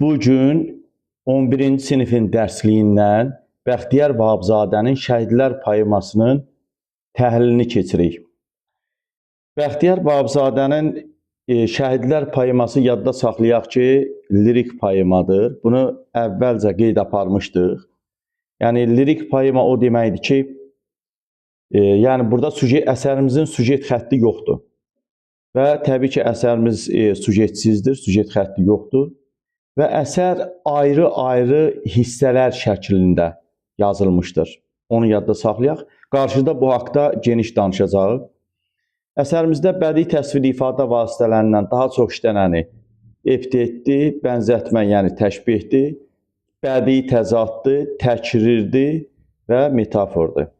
Bu gün 11-ci sinifin dərsliyindən Bəxtiyar Vahabzadənin Şəhidlər poemasının təhlilini keçirik. Bəxtiyar Vahabzadənin Şəhidlər poeması yadda saxlayaq ki, lirik poemadır. Bunu əvvəlcə qeyd aparmışdıq. Yəni lirik poema o deməkdir ki, yəni burada süjet, əsərimizin süjet xətti yoxdur. Və təbii ki, əsərimiz sujetsizdir, sujet xətti yoxdur və əsər ayrı-ayrı hissələr şəklində yazılmışdır. Onu yadda saxlayaq. Qarşıda bu haqda geniş danışacağıq. Əsərimizdə bədii təsvir ifadə vasitələrindən daha çox işlənəni epitetdir, bənzətmə, yəni təşbihdir, bədii təzaddır, təkrirdir və metafordur.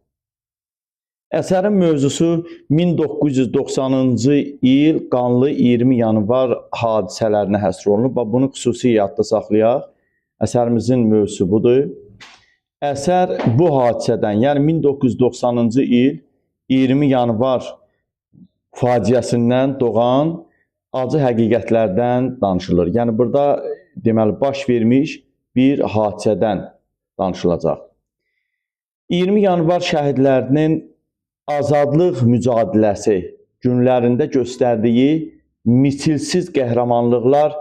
Əsərin mövzusu 1990-cı il qanlı 20 yanvar hadisələrinə həsr olunub. Bax, bunu xüsusi yadda saxlayaq. Əsərimizin mövzusu budur. Əsər bu hadisədən, yəni 1990-cı il 20 yanvar faciəsindən doğan acı həqiqətlərdən danışılır. Yəni burada deməli baş vermiş bir hadisədən danışılacaq. 20 yanvar şəhidlərinin azadlıq mücadiləsi günlərində göstərdiyi misilsiz qəhrəmanlıqlar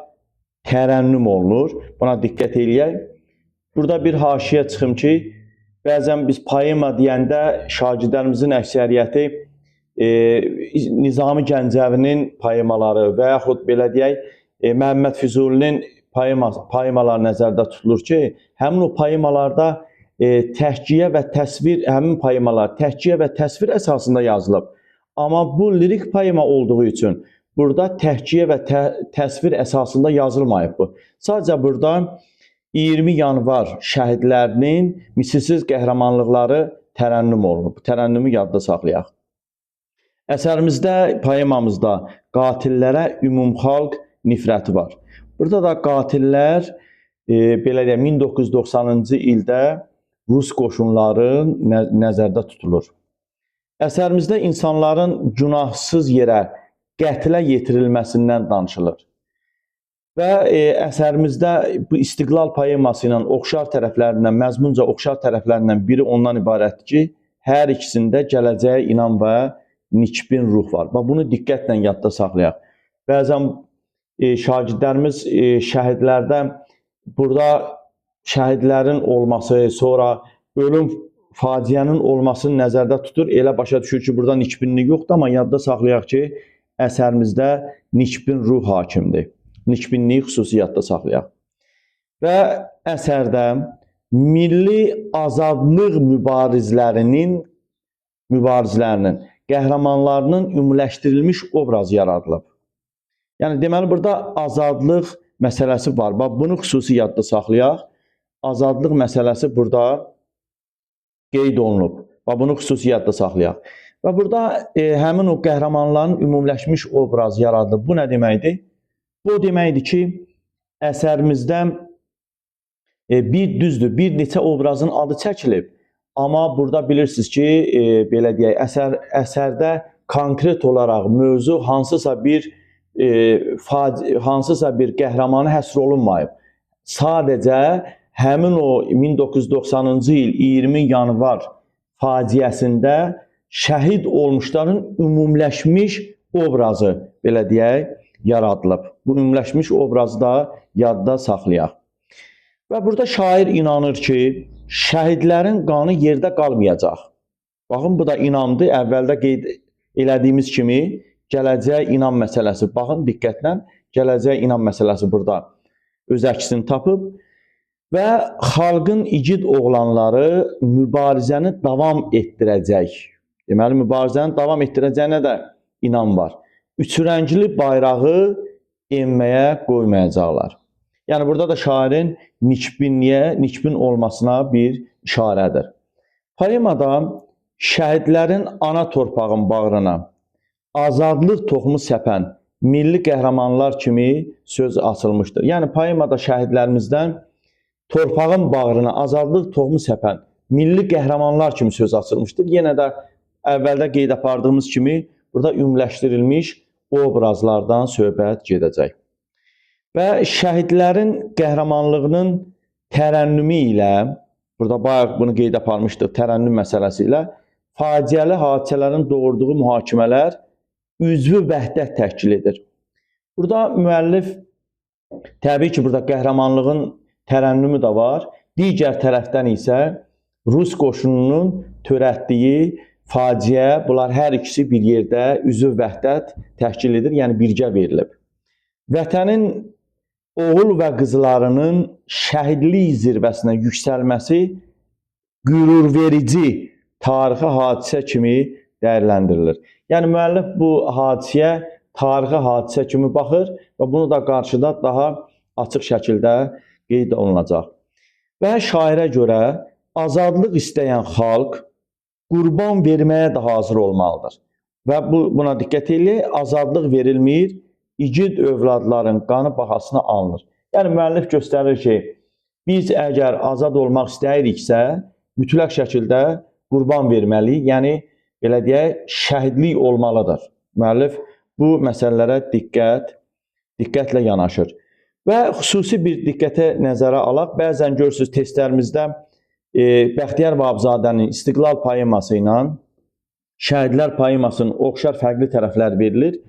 tərənnüm olunur. Buna diqqət eləyək. Burada bir haşiyə çıxım ki, bəzən biz poema deyəndə şagirdlərimizin əksəriyyəti Nizami Gəncəvinin poemaları və yaxud belə deyək, Məhəmməd Füzulinin poemaları nəzərdə tutulur ki, həmin o poemalarda təhkiyə və təsvir, həmin poemalar təhkiyə və təsvir əsasında yazılıb. Amma bu lirik poema olduğu üçün burada təhkiyə və təsvir əsasında yazılmayıb bu. Sadəcə burada 20 yanvar şəhidlərinin misilsiz qəhrəmanlıqları tərənnüm olunub. Tərənnümü yadda saxlayaq. Əsərimizdə, poemamızda qatillərə ümumxalq nifrəti var. Burada da qatillər, belə deyək, 1990-cı ildə Rus qoşunları nəzərdə tutulur. Əsərimizdə insanların günahsız yerə qətlə yetirilməsindən danışılır. Və əsərimizdə bu İstiqlal poeması ilə oxşar tərəflərindən, məzmunca oxşar tərəflərindən biri ondan ibarətdir ki, hər ikisində gələcəyə inam və nikbin ruh var. Bax, bunu diqqətlə yadda saxlayaq. Bəzən şagirdlərimiz şəhidlərdə burada şəhidlərin olması, sonra ölüm faciənin olmasını nəzərdə tutur. Elə başa düşür ki, burada nikbinlik yoxdur, amma yadda saxlayaq ki, əsərimizdə nikbin ruh hakimdir. Nikbinliyi xüsusi yadda saxlayaq. Və əsərdə milli azadlıq mübarizlərinin qəhrəmanlarının ümumiləşdirilmiş obrazı yaradılıb. Yəni deməli burada azadlıq məsələsi var. Bax, bunu xüsusi yadda saxlayaq. Azadlıq məsələsi burada qeyd olunub. Bax, bunu xüsusi yadda saxlayaq. Və burada həmin o qəhrəmanların ümumiləşmiş obrazı yaradılıb. Bu nə deməkdir? Bu o deməkdir ki, əsərimizdə bir düzdür, bir neçə obrazın adı çəkilib. Amma burada bilirsiniz ki, belə deyək, əsərdə konkret olaraq mövzu hansısa bir qəhrəmanı həsr olunmayıb. Sadəcə həmin o 1990-cı il 20 yanvar faciəsində şəhid olmuşların ümumiləşmiş obrazı, belə deyək, yaradılıb. Bu ümumiləşmiş obrazı da yadda saxlayaq. Və burada şair inanır ki, şəhidlərin qanı yerdə qalmayacaq. Baxın, bu da inamdır. Əvvəldə qeyd elədiyimiz kimi gələcəyə inam məsələsi. Baxın, diqqətlə, gələcəyə inam məsələsi burada öz əksini tapıb. Və xalqın igid oğlanları mübarizəni davam etdirəcək. Deməli, mübarizəni davam etdirəcəyinə də inam var. Üçrəngli bayrağı enməyə qoymayacaqlar. Yəni, burada da şairin nikbinliyə, nikbin olmasına bir işarədir. Poemada şəhidlərin ana torpağın bağrına azadlıq toxumu səpən milli qəhrəmanlar kimi söz açılmışdır. Yəni, poemada şəhidlərimizdən torpağın bağrına azadlıq toxumu səpən milli qəhrəmanlar kimi söz açılmışdır. Yenə də əvvəldə qeyd apardığımız kimi burada ümumiləşdirilmiş obrazlardan söhbət gedəcək. Və şəhidlərin qəhrəmanlığının tərənnümü ilə, burada bayaq bunu qeyd aparmışdıq, tərənnüm məsələsi ilə faciəli hadisələrin doğurduğu mühakimələr üzvü vəhdət təşkil edir. Burada müəllif, təbii ki, burada qəhrəmanlığın tərənnümü də var. Digər tərəfdən isə Rus qoşununun törətdiyi faciə, bunlar hər ikisi bir yerdə üzv vəhdət təşkil edir, yəni birgə verilib. Vətənin oğul və qızlarının şəhidlik zirvəsinə yüksəlməsi qürurverici tarixi hadisə kimi dəyərləndirilir. Yəni müəllif bu hadisəyə tarixi hadisə kimi baxır və bunu da qarşıda daha açıq şəkildə qeyd olunacaq. Və şairə görə azadlıq istəyən xalq qurban verməyə də hazır olmalıdır. Və buna diqqət eləyək, azadlıq verilmir, igid övladların qanı bahasına alınır. Yəni müəllif göstərir ki, biz əgər azad olmaq istəyiriksə, mütləq şəkildə qurban verməliyik, yəni belə deyək, şəhidlik olmalıdır. Müəllif bu məsələlərə diqqətlə yanaşır. Və xüsusi bir diqqətə nəzərə alaq. Bəzən görürsünüz testlərimizdə Bəxtiyar Vahabzadənin İstiqlal poeması ilə Şəhidlər poemasının oxşar fərqli tərəflər verilir.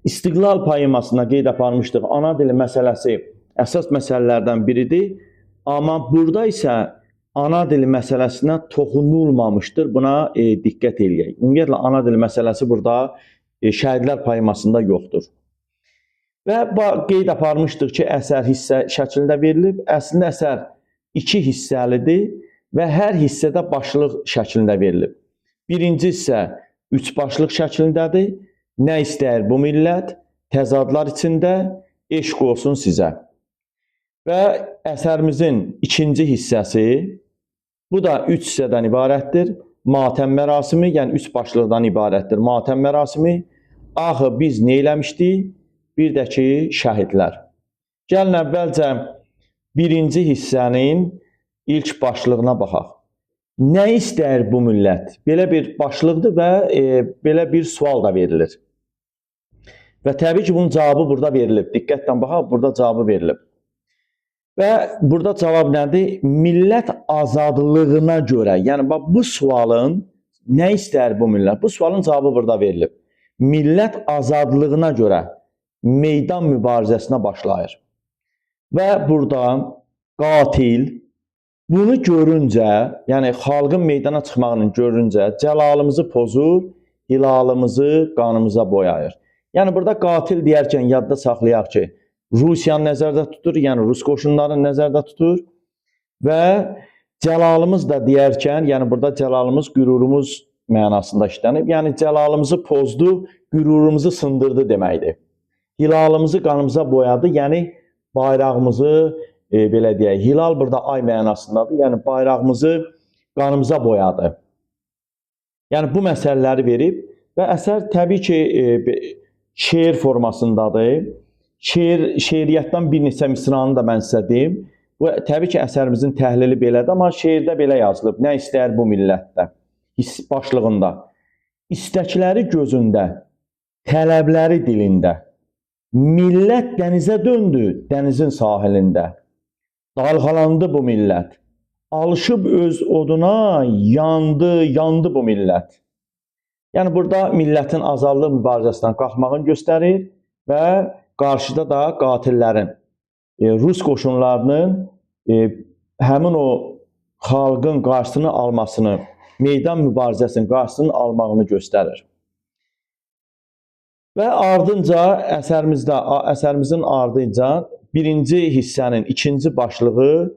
İstiqlal poemasına qeyd aparmışdıq. Ana dili məsələsi əsas məsələlərdən biridir. Amma burada isə ana dili məsələsinə toxunulmamışdır. Buna diqqət eləyək. Ümumiyyətlə, ana dili məsələsi burada Şəhidlər poemasında yoxdur. Və qeyd aparmışdıq ki, əsər hissə şəklində verilib. Əslində, əsər iki hissəlidir və hər hissədə başlıq şəklində verilib. Birinci hissə üç başlıq şəklindədir. Nə istəyir bu millət? Təzadlar içində eşq olsun sizə. Və əsərimizin ikinci hissəsi, bu da üç hissədən ibarətdir. Matəm mərasimi, yəni üç başlıqdan ibarətdir. Matəm mərasimi, axı biz nə eləmişdik? Bir də ki, şəhidlər. Gəlin əvvəlcə birinci hissənin ilk başlığına baxaq. Nə istəyir bu millət? Belə bir başlıqdır və belə bir sual da verilir. Və təbii ki, bunun cavabı burada verilib. Diqqətlə baxaq, burada cavabı verilib. Və burada cavab nədir? Millət azadlığına görə. Yəni, bax, bu sualın nə istəyir bu millət? Bu sualın cavabı burada verilib. Millət azadlığına görə meydan mübarizəsinə başlayır. Və burada qatil bunu görüncə, yəni xalqın meydana çıxmağını görüncə cəlalımızı pozur, hilalımızı qanımıza boyayır. Yəni burada qatil deyərkən yadda saxlayaq ki, Rusiyanı nəzərdə tutur, yəni Rus qoşunlarını nəzərdə tutur və cəlalımız da deyərkən, yəni burada cəlalımız qürurumuz mənasında işlənib. Yəni cəlalımızı pozdu, qürurumuzu sındırdı deməkdir. Hilalımızı qanımıza boyadı, yəni bayrağımızı, belə deyək, hilal burada ay mənasındadır, yəni bayrağımızı qanımıza boyadı. Yəni bu məsələləri verib və əsər təbii ki, şeir formasındadır. Şeiriyyatdan bir neçə misranı da mən sizə deyim. Bu, təbii ki, əsərimizin təhlili belədir, amma şeirdə belə yazılıb. Nə istəyər bu millətdə? Başlığında. İstəkləri gözündə, tələbləri dilində. Millət dənizə döndü, dənizin sahilində. Dalğalandı bu millət. Alışıb öz oduna, yandı, yandı bu millət. Yəni, burada millətin azadlıq mübarizəsindən qalxmağını göstərir və qarşıda da qatillərin, Rus qoşunlarının həmin o xalqın qarşısını almasını, meydan mübarizəsinin qarşısını almağını göstərir. Və ardınca əsərimizin ardınca birinci hissənin ikinci başlığı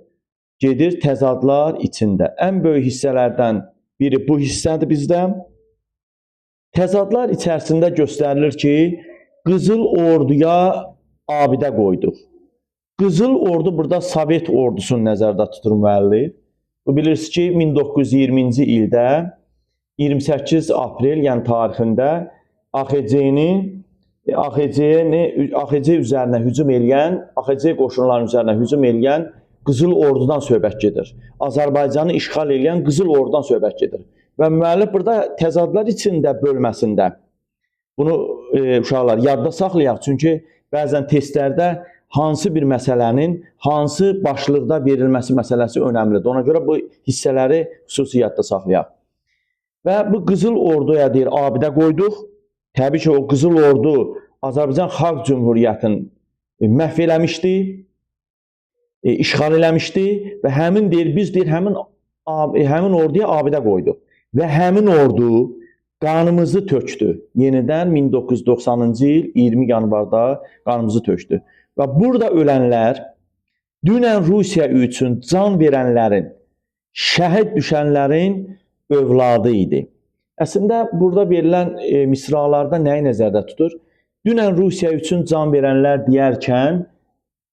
gedir təzadlar içində. Ən böyük hissələrdən biri bu hissədir bizdə. Təzadlar içərisində göstərilir ki, Qızıl Orduya abidə qoyduq. Qızıl Ordu burada Sovet ordusunu nəzərdə tutur müəllif. Bu bilirsiniz ki, 1920-ci ildə 28 aprel, yəni tarixində AXC üzərinə hücum eləyən, AXC qoşunlarının üzərinə hücum eləyən Qızıl Ordudan söhbət gedir. Azərbaycanı işğal eləyən Qızıl Ordudan söhbət gedir. Və müəllif burada təzadlar içində bölməsində bunu uşaqlar yadda saxlayaq. Çünki bəzən testlərdə hansı bir məsələnin hansı başlıqda verilməsi məsələsi önəmlidir. Ona görə bu hissələri xüsusi yadda saxlayaq. Və bu Qızıl Orduya deyir, abidə qoyduq. Təbii ki, o Qızıl Ordu Azərbaycan Xalq Cümhuriyyətini məhv eləmişdi, işğal eləmişdi və həmin deyir, biz deyir, həmin orduya abidə qoyduq. Və həmin ordu qanımızı tökdü. Yenidən 1990-cı il 20 yanvarda qanımızı tökdü. Və burada ölənlər dünən Rusiya üçün can verənlərin, şəhid düşənlərin övladı idi. Əslində, burada verilən misralarda nəyi nəzərdə tutur? Dünən Rusiya üçün can verənlər deyərkən,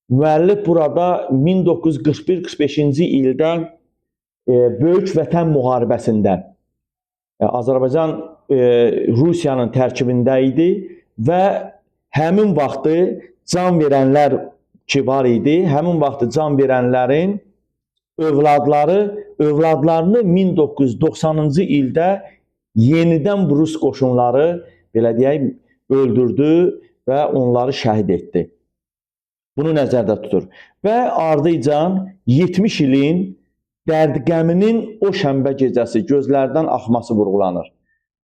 müəllif burada 1941-45-ci ildə Böyük Vətən müharibəsində Azərbaycan Rusiyanın tərkibində idi və həmin vaxtı can verənlər ki var idi, həmin vaxtı can verənlərin övladlarını 1990-cı ildə yenidən Rus qoşunları, belə deyək, öldürdü və onları şəhid etdi. Bunu nəzərdə tutur. Və ardıcan 70 ilin dərd-qəminin o şənbə gecəsi gözlərdən axması vurğulanır.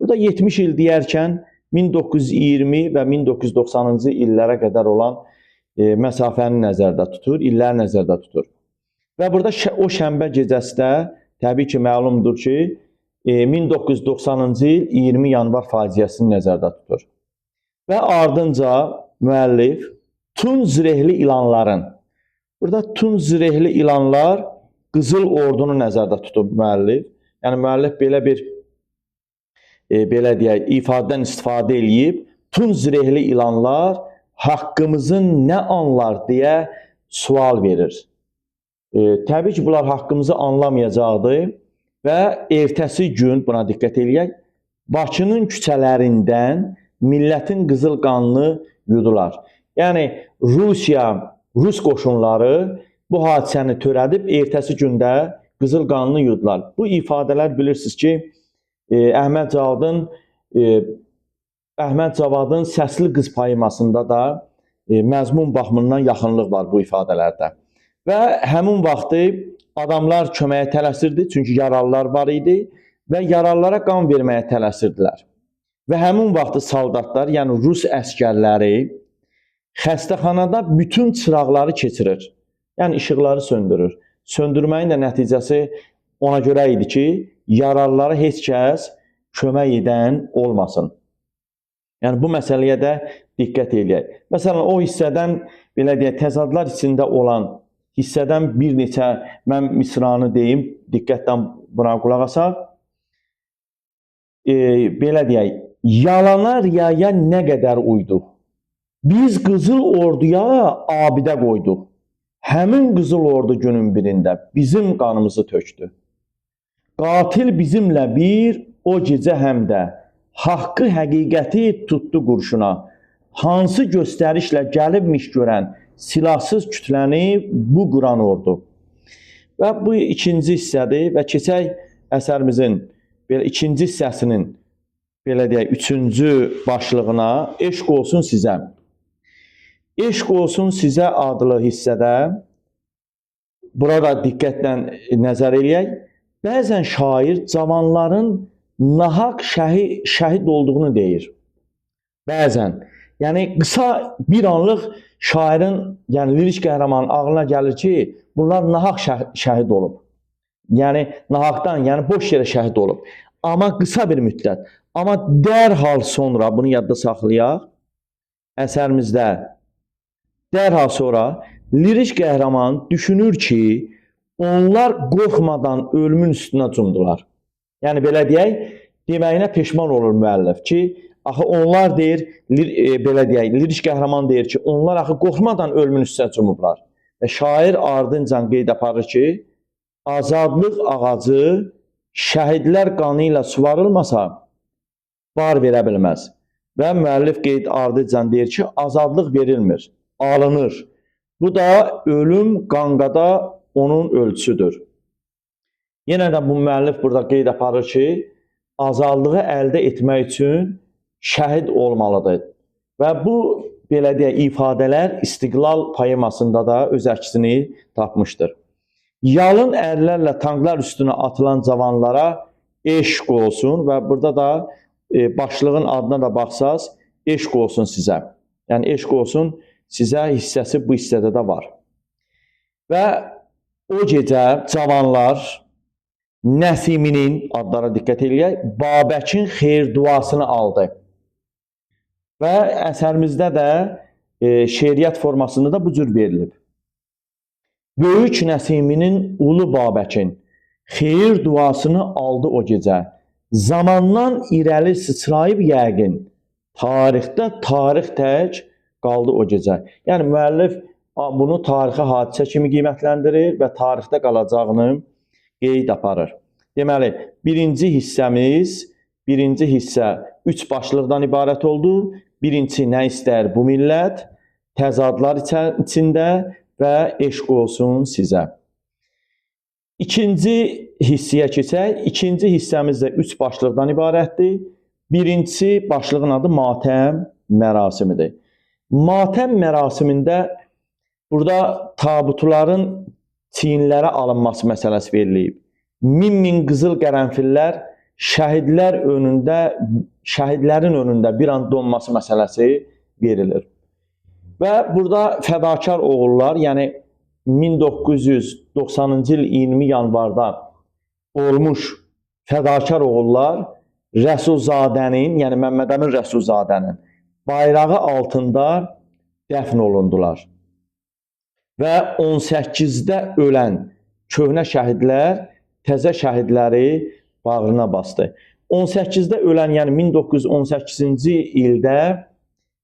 Burada 70 il deyərkən 1920 və 1990-cı illərə qədər olan məsafəni nəzərdə tutur, illəri nəzərdə tutur. Və burada o şənbə gecəsi də təbii ki, məlumdur ki, 1990-cı il 20 yanvar faciəsini nəzərdə tutur. Və ardınca müəllif Tun zirehli ilanların, burada Tun zirehli ilanlar Qızıl Ordunu nəzərdə tutub müəllif. Yəni, müəllif belə bir, belə deyək, ifadədən istifadə eləyib, Tun zirehli ilanlar haqqımızın nə anlar deyə sual verir. Təbii ki, bunlar haqqımızı anlamayacaqdı və ertəsi gün, buna diqqət eləyək, Bakının küçələrindən millətin qızıl qanını yudular. Yəni, Rusiya, Rus qoşunları bu hadisəni törədib, ertəsi gündə qızıl qanını yudular. Bu ifadələr bilirsiniz ki, Əhməd Cavadın Səsli Qız poemasında da məzmun baxımından yaxınlıq var bu ifadələrdə. Və həmin vaxtı adamlar köməyə tələsirdi, çünki yaralılar var idi və yaralılara qan verməyə tələsirdilər. Və həmin vaxtı soldatlar, yəni Rus əskərləri xəstəxanada bütün çıraqları keçirir. Yəni, işıqları söndürür. Söndürməyin də nəticəsi ona görə idi ki, yaralılara heç kəs kömək edən olmasın. Yəni, bu məsələyə də diqqət eləyək. Məsələn, o hissədən, belə deyək, təzadlar içində olan hissədən bir neçə mən misranı deyim, diqqətlə buna qulaq asaq. Belə deyək, yalana riyaya nə qədər uyduq? Biz Qızıl Orduya abidə qoyduq. Həmin Qızıl Ordu günün birində bizim qanımızı tökdü. Qatil bizimlə bir, o gecə həm də haqqı həqiqəti tutdu qurşuna. Hansı göstərişlə gəlibmiş görən silahsız kütləni bu quran ordu. Və bu ikinci hissədir və keçək əsərimizin belə ikinci hissəsinin belə deyək, üçüncü başlığına Eşq olsun sizə. Eşq olsun sizə adlı hissədə burada diqqətlə nəzər eləyək. Bəzən şair cavanların nahaq şəhid olduğunu deyir. Bəzən. Yəni, qısa bir anlıq şairin, yəni lirik qəhrəmanın ağlına gəlir ki, bunlar nahaq şəhid olub. Yəni, nahaqdan, yəni boş yerə şəhid olub. Amma qısa bir müddət. Amma dərhal sonra, bunu yadda saxlayaq, əsərimizdə dərhal sonra lirik qəhrəman düşünür ki, onlar qorxmadan ölümün üstünə cumdular. Yəni, belə deyək, deməyinə peşman olur müəllif ki, axı onlar deyir, belə deyək, lirik qəhrəman deyir ki, onlar axı qorxmadan ölümün üstünə cumublar. Və şair ardıncan qeyd aparır ki, azadlıq ağacı şəhidlər qanı ilə suvarılmasa, bar verə bilməz. Və müəllif qeyd ardıncan deyir ki, azadlıq verilmir, alınır. Bu da ölüm qanqada onun ölçüsüdür. Yenə də bu müəllif burada qeyd aparır ki, azadlığı əldə etmək üçün şəhid olmalıdır. Və bu, belə deyək, ifadələr İstiqlal poemasında da öz əksini tapmışdır. Yalın əllərlə tanklar üstünə atılan cavanlara eşq olsun və burada da başlığın adına da baxsaz, eşq olsun sizə. Yəni, eşq olsun sizə hissəsi bu hissədə də var. Və o gecə cavanlar Nəsiminin, adlara diqqət eləyək, Babəkin xeyir duasını aldı. Və əsərimizdə də şeiriyyət formasında da bu cür verilib. Böyük Nəsiminin ulu Babəkin xeyir duasını aldı o gecə. Zamandan irəli sıçrayıb yəqin, tarixdə tarix tək qaldı o gecə. Yəni, müəllif bunu tarixi hadisə kimi qiymətləndirir və tarixdə qalacağını qeyd aparır. Deməli, birinci hissəmiz, birinci hissə 3 başlıqdan ibarət oldu. Birincisi, nə istər bu millət, təzadlar içində və eşq olsun sizə. İkinci hissəyə keçək. İkinci hissəmiz də 3 başlıqdan ibarətdir. Birincisi, başlığın adı matəm mərasimidir. Matəm mərasimində burada tabutların çiyinlərə alınması məsələsi verilib. Min-min qızıl qərənfillər şəhidlərin önündə bir an donması məsələsi verilir. Və burada fədakar oğullar, yəni 1990-cı il 20 yanvarda olmuş fədakar oğullar Rəsulzadənin, yəni Məmməd Əmin Rəsulzadənin bayrağı altında dəfn olundular. Və 18-də ölən köhnə şəhidlər təzə şəhidləri bağrına bastı. 18-də ölən, yəni 1918-ci ildə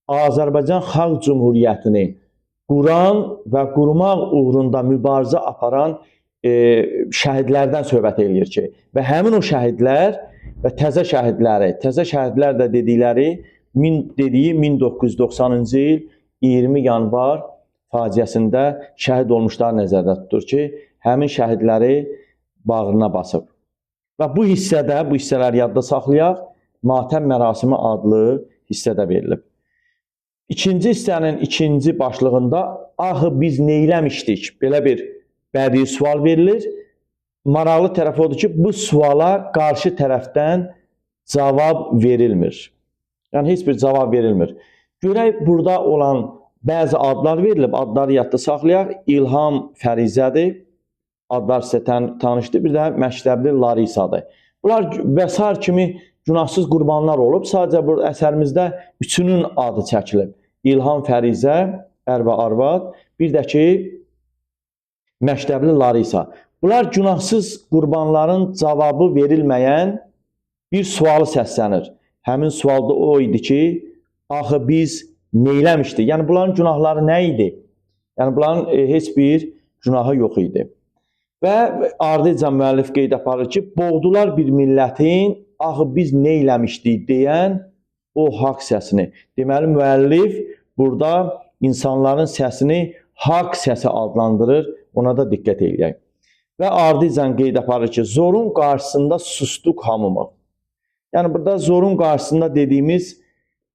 Azərbaycan Xalq Cümhuriyyətini quran və qurmaq uğrunda mübarizə aparan şəhidlərdən söhbət eləyir ki, və həmin o şəhidlər və təzə şəhidləri, təzə şəhidlər də dedikləri, dediyi 1990-cı il 20 yanvar faciəsində şəhid olmuşlar nəzərdə tutur ki, həmin şəhidləri bağrına basıb. Və bu hissədə, bu hissələri yadda saxlayaq, matəm mərasimi adlı hissədə verilib. İkinci hissənin ikinci başlığında axı biz neyləmişdik? Belə bir bədii sual verilir. Maraqlı tərəf odur ki, bu suala qarşı tərəfdən cavab verilmir. Yəni, heç bir cavab verilmir. Görək, burada olan bəzi adlar verilib, adları yadda saxlayaq. İlham Fərizədir, adlar sizə tanışdır. Bir də məktəbli Larisadır. Bunlar və sair kimi günahsız qurbanlar olub. Sadəcə bu əsərimizdə üçünün adı çəkilib. İlham Fərizə, ər və arvad, bir də ki, məktəbli Larisa. Bunlar günahsız qurbanların cavabı verilməyən bir sualı səslənir. Həmin sualda o idi ki, axı biz neyləmişdik? Yəni, bunların günahları nə idi? Yəni, bunların heç bir günahı yox idi. Və ardıca müəllif qeyd aparır ki, boğdular bir millətin, axı biz neyləmişdik deyən o haqq səsini. Deməli, müəllif burada insanların səsini haqq səsi adlandırır, ona da diqqət eləyək. Və ardıcan qeyd aparır ki, zorun qarşısında sustuq hamımız. Yəni, burada zorun qarşısında dediyimiz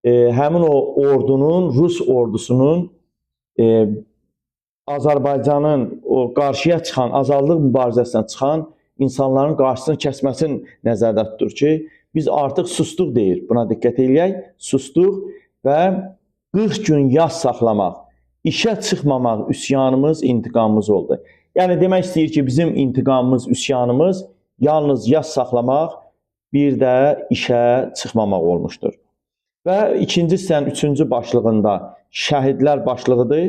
həmin o ordunun, Rus ordusunun Azərbaycanın o qarşıya çıxan, azadlıq mübarizəsinə çıxan insanların qarşısını kəsməsini nəzərdə tutur ki, biz artıq sustuq deyir. Buna diqqət eləyək. Sustuq və 40 gün yas saxlamaq, işə çıxmamaq üsyanımız, intiqamımız oldu. Yəni, demək istəyir ki, bizim intiqamımız, üsyanımız yalnız yas saxlamaq, bir də işə çıxmamaq olmuşdur. Və ikinci hissənin üçüncü başlığında şəhidlər başlığıdır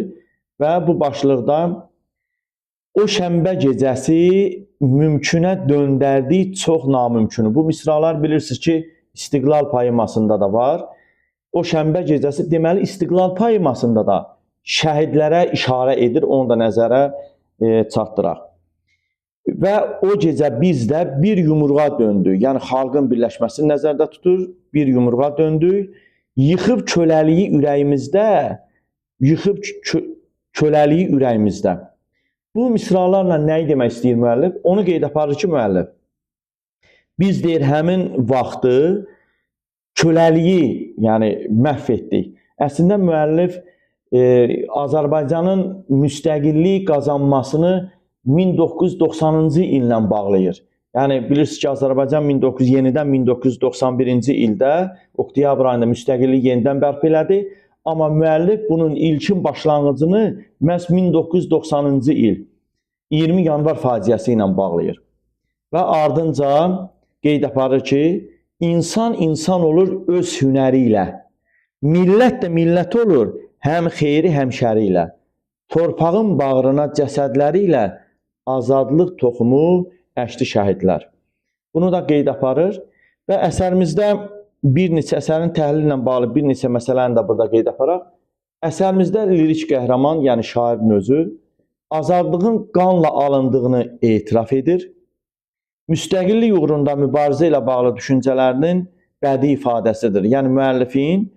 və bu başlıqda o şənbə gecəsi mümkünə döndərdik çox namümkünü. Bu misralar bilirsiniz ki, İstiqlal poemasında da var. O şənbə gecəsi, deməli, İstiqlal poemasında da şəhidlərə işarə edir, onu da nəzərə çatdıraq. Və o gecə biz də bir yumruğa döndük. Yəni, xalqın birləşməsini nəzərdə tutur, bir yumruğa döndük. Yıxıb köləliyi ürəyimizdə, yıxıb köləliyi ürəyimizdə. Bu misralarla nəyi demək istəyir müəllif? Onu qeyd aparır ki, müəllif, biz deyir, həmin vaxtı köləliyi, yəni məhv etdik. Əslində, müəllif Azərbaycanın müstəqillik qazanmasını 1990-cı illə bağlayır. Yəni bilirsiniz ki, Azərbaycan yenidən 1991-ci ildə oktyabr ayında müstəqillik yenidən bərpa elədi. Amma müəllif bunun ilkin başlanğıcını məhz 1990-cı il 20 yanvar faciəsi ilə bağlayır. Və ardınca qeyd aparır ki, insan insan olur öz hünəri ilə. Millət də millət olur həm xeyri, həm şəri ilə. Torpağın bağrına cəsədləri ilə azadlıq toxumu əkdi şəhidlər. Bunu da qeyd aparır və əsərimizdə bir neçə əsərin təhlili ilə bağlı bir neçə məsələni də burada qeyd aparaq. Əsərimizdə lirik qəhrəman, yəni şairin özü azadlığın qanla alındığını etiraf edir. Müstəqillik uğrunda mübarizə ilə bağlı düşüncələrinin bədii ifadəsidir. Yəni müəllifin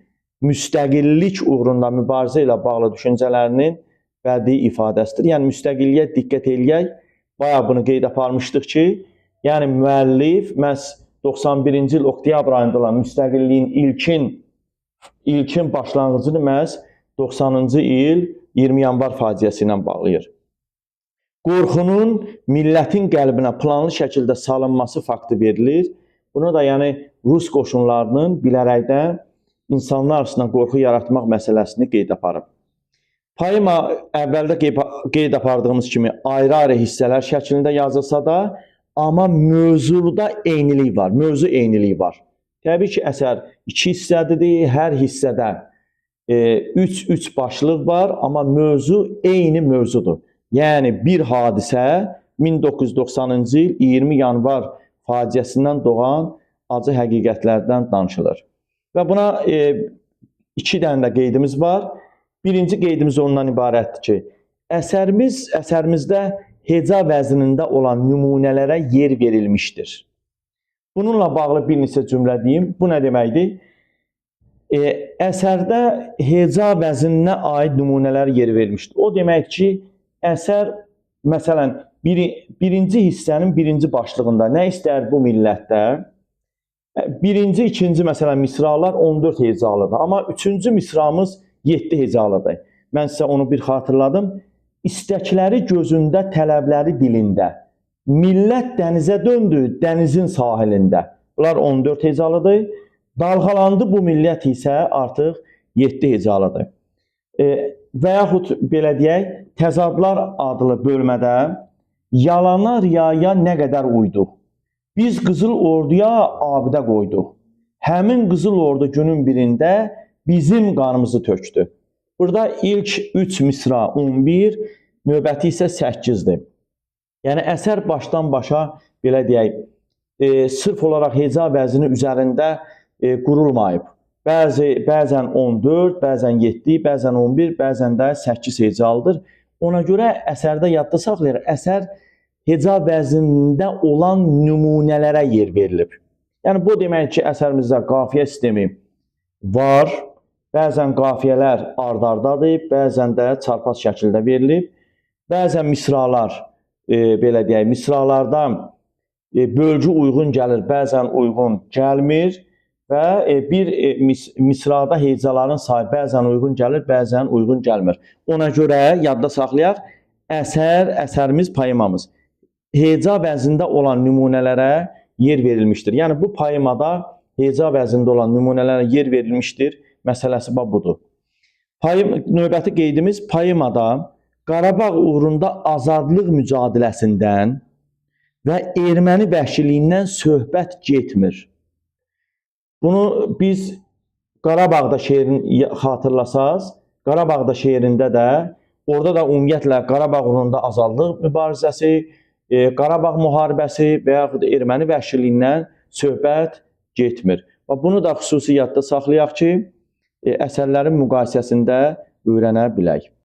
müstəqillik uğrunda mübarizə ilə bağlı düşüncələrinin bədii ifadəsidir. Yəni müstəqilliyə diqqət eləyək. Bayaq bunu qeyd aparmışdıq ki, yəni müəllif məhz 91-ci il oktyabr ayında olan müstəqilliyin ilkin başlanğıcını məhz 90-cı il 20 yanvar faciəsi ilə bağlayır. Qorxunun millətin qəlbinə planlı şəkildə salınması faktı verilir. Bunu da yəni Rus qoşunlarının bilərəkdən insanlar arasında qorxu yaratmaq məsələsini qeyd aparıb. Poema əvvəldə qeyd apardığımız kimi ayrı-ayrı hissələr şəklində yazılsa da, amma mövzuda eynilik var, mövzu eyniliyi var. Təbii ki, əsər iki hissədir, hər hissədə 3-3 başlıq var, amma mövzu eyni mövzudur. Yəni bir hadisə 1990-cı il 20 yanvar faciəsindən doğan acı həqiqətlərdən danışılır. Və buna iki dənə də qeydimiz var. Birinci qeydimiz ondan ibarətdir ki, əsərimizdə heca vəznində olan nümunələrə yer verilmişdir. Bununla bağlı bir neçə cümlə deyim. Bu nə deməkdir? Əsərdə heca vəzninə aid nümunələr yer verilmişdir. O demək ki, əsər, məsələn, birinci hissənin birinci başlığında nə istər bu millətdə? Birinci, ikinci, məsələn, misralar 14 hecalıdır. Amma üçüncü misramız 7 hecalıdır. Mən sizə onu bir xatırladım. İstəkləri gözündə, tələbləri dilində. Millət dənizə döndü, dənizin sahilində. Bunlar 14 hecalıdır. Dalğalandı bu millət isə artıq 7 hecalıdır. Və yaxud belə deyək, Təzadlar adlı bölmədə yalana, riyaya nə qədər uyduq? Biz Qızıl Orduya abidə qoyduq. Həmin Qızıl Ordu günün birində bizim qanımızı tökdü. Burada ilk 3 misra 11, növbəti isə 8-dir. Yəni əsər başdan başa belə deyək, sırf olaraq heca vəzni üzərində qurulmayıb. Bəzən 14, bəzən 7, bəzən 11, bəzən də 8 hecalıdır. Ona görə əsərdə yadda saxlayır, əsər heca vəznində olan nümunələrə yer verilib. Yəni bu demək ki, əsərimizdə qafiyə sistemi var. Bəzən qafiyələr ard-ardadır, bəzən də çarpaz şəkildə verilib. Bəzən misralar, belə deyək, misralarda bölgü uyğun gəlir, bəzən uyğun gəlmir və bir misrada hecaların sayı bəzən uyğun gəlir, bəzən uyğun gəlmir. Ona görə yadda saxlayaq, əsərimiz, poemamız heca vəznində olan nümunələrə yer verilmişdir. Yəni bu poemada heca vəznində olan nümunələrə yer verilmişdir. Məsələsi bax budur. Növbəti qeydimiz poemada Qarabağ uğrunda azadlıq mücadiləsindən və erməni vəhşiliyindən söhbət getmir. Bunu biz Qarabağda şeirin xatırlasaz, Qarabağda şeirində də, orada da ümumiyyətlə Qarabağ uğrunda azadlıq mübarizəsi, Qarabağ müharibəsi və yaxud erməni vəhşiliyindən söhbət getmir. Və bunu da xüsusi yadda saxlayaq ki, əsərlərin müqayisəsində öyrənə bilək.